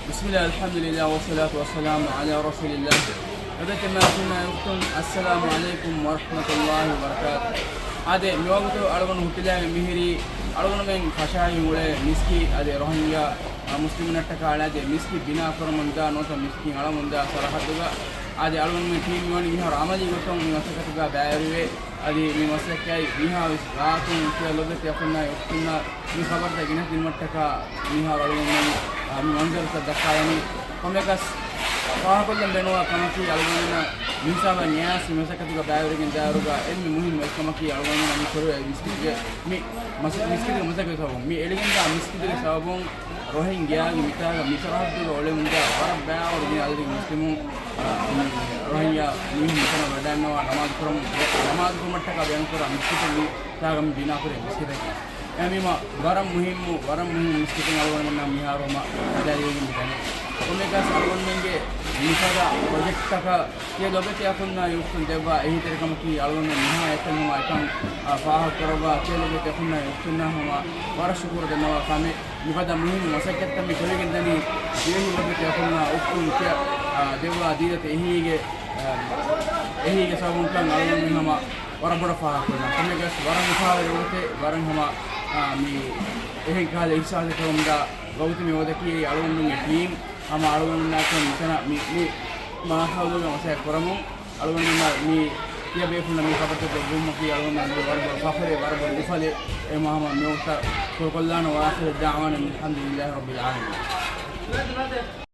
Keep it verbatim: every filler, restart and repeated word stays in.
بسم الله، الحمد لله، والصلاة والسلام على رسول الله. އެބެތެމާ ސުންނަ އުޚްތުން، އައްސަލާމު ޢަލައިކުމް ވަރަޙްމަތުﷲި ވަބަރަކާތުހު. އާދެ، މިވަގުތު އަޅުގަނޑު ހުއްޓިލާގެން މިހިރީ، އަޅުގަނޑުމެން ފަށާހި އުޅޭ މިސްކިތް، އާދެ، ރޮހިންގިޔާ މުސްލިމުންނަށްޓަކާ އާދެ، މިސްކިތް ބިނާ ކުރަމުންދާ ނުވަތަ މިސްކިތް އަޅަމުންދާ ސަރަހައްދުގަ، އާދެ، އަޅުގަނޑުމެން ޓީމް މިވަނީ މިހާރު ޢަމަލީ ގޮތުން މި މަސައްކަތުގަ ބައިވެރިވޭ. އަދި މި މަސައްކަތް މިހާ ވެސް ރާއަތުން ކިޔާ ލޮބެތި އަޚުންނާ އުޚްތުންނާ މި ޚަބަރުތައް ގިނަ ދިނުމަށްޓަކާ މިހާރު އަޅުގަނޑުމެން މި މަންޒަރުތައް ދައްކާލަނީ. ކޮންމެއަކަސް ފާހަގަކޮށްލަން ބޭނުންވާ ކަމަކީ، އަޅުގަނޑުމެންނަށް މިހިސާބަށް ނިޔާސް މި މަސައްކަތުގަ ބައިވެރިގެން ދާއިރުގަ އެންމެ މުހިންމު އެއްކަމަކީ، އަޅުގަނޑުމެންނަށް މި ކުރެވޭ މިސްކިތުގެ މި މަސަ-، މިސްކިތުގެ މަސައްކަތް ސަބަބުން، މި އެޅިގެންދާ މިސްކިތުގެ ސަބަބުން ރޮހިންގިޔާގެ މިތާގަ މި ސަރަހައްދުގަ އުޅެމުންދާ ވަރަށް ބައިވަރު ގިނަ އަދަދެއް މުސްލިމުން، އާ، މި ރޮހިންގިޔާ މީހުން މިތަނަށް ވަޑައިގަންނަވާ ނަމާދު ކުރަމުން، ނަމާދު ކުރުމަށްޓަކާ ބޭނުންކުރާ މިސްކިތެއް މިތާގަ މި ބިނާކުރޭ މިސްކިތަކީ. އެހެންވީމަ ވަރަށް މުހިންމު، ވަރަށް މުހިންމު މިސްކިތެއް އަޅުގަނޑުމެންނަށް މިހާރު ހަމަ ހަދާދީގެން މިދަނީ. ކޮންމެއަކަސް އަޅުގަނޑުމެންގެ މިފަދަ ޕްރޮޖެކްޓްތަކަށް ތިޔަ ލޮބެތި އަޚުންނާ އުޚްތުން ދެއްވާ އެހީތެރިކަމަކީ، އަޅުގަނޑުމެން މިހާ އެތަން ހަމަ އެކަން، އާ، ފާހަގަކުރައްވާ ތިޔަ ލޮބެތި އަޚުންނާ އުޚްތުންނާ ހަމަ ވަރަށް ޝުކުރު ދަންނަވާ ކަމެއް. މިފަދަ މުހިންމު މަސައްކަތްތައް މި ކުރިގެން ދަނީ ދިވެހި ލޮބެތި އަޚުންނާ އުޚްތުން ތިޔަ، އާ، ދެއްވާ ދީދަތި އެހީގެ، އާ، އެހީގެ ސަބަބުންކަން އަޅުގަނޑުމެން ހަމަ ވަރަށް ބޮޑަށް ފާހަގަކުރަން. ކޮންމެއަކަސް ވަރަށް ހުށަހަޅު ވަގުތެއް، ވަރަށް ހަމަ، އާ، މި އެހެން ކަހަލަ އިހްސާސެއް ކުރަމުންދާ ވަގުތެއް މި ވަގުތަކީ އަޅުގަނޑުގެ ޓީމް ހަމަ އަޅުގަނޑުމެންނާއެކު މިތަނަށް މި، މި މާހައުލުގަ މަސައްކަތް ކުރަމުން، އަޅުގަނޑުމެންނަށް މި ތިޔަބޭފުޅުންނަށް މި ޚަބަރުތައް ދެއްވުމަކީ އަޅުގަނޑުމެންނަށް ވަރަށް ބޮޑު ފަޚުރެއް، ވަރަށް ބޮޑު އުފަލެއް. އެ ހަމަ މި ވަގުތަށް ކުރުކޮށްލާނަން. وآخر دعوانا أن الحمد لله رب العالمين.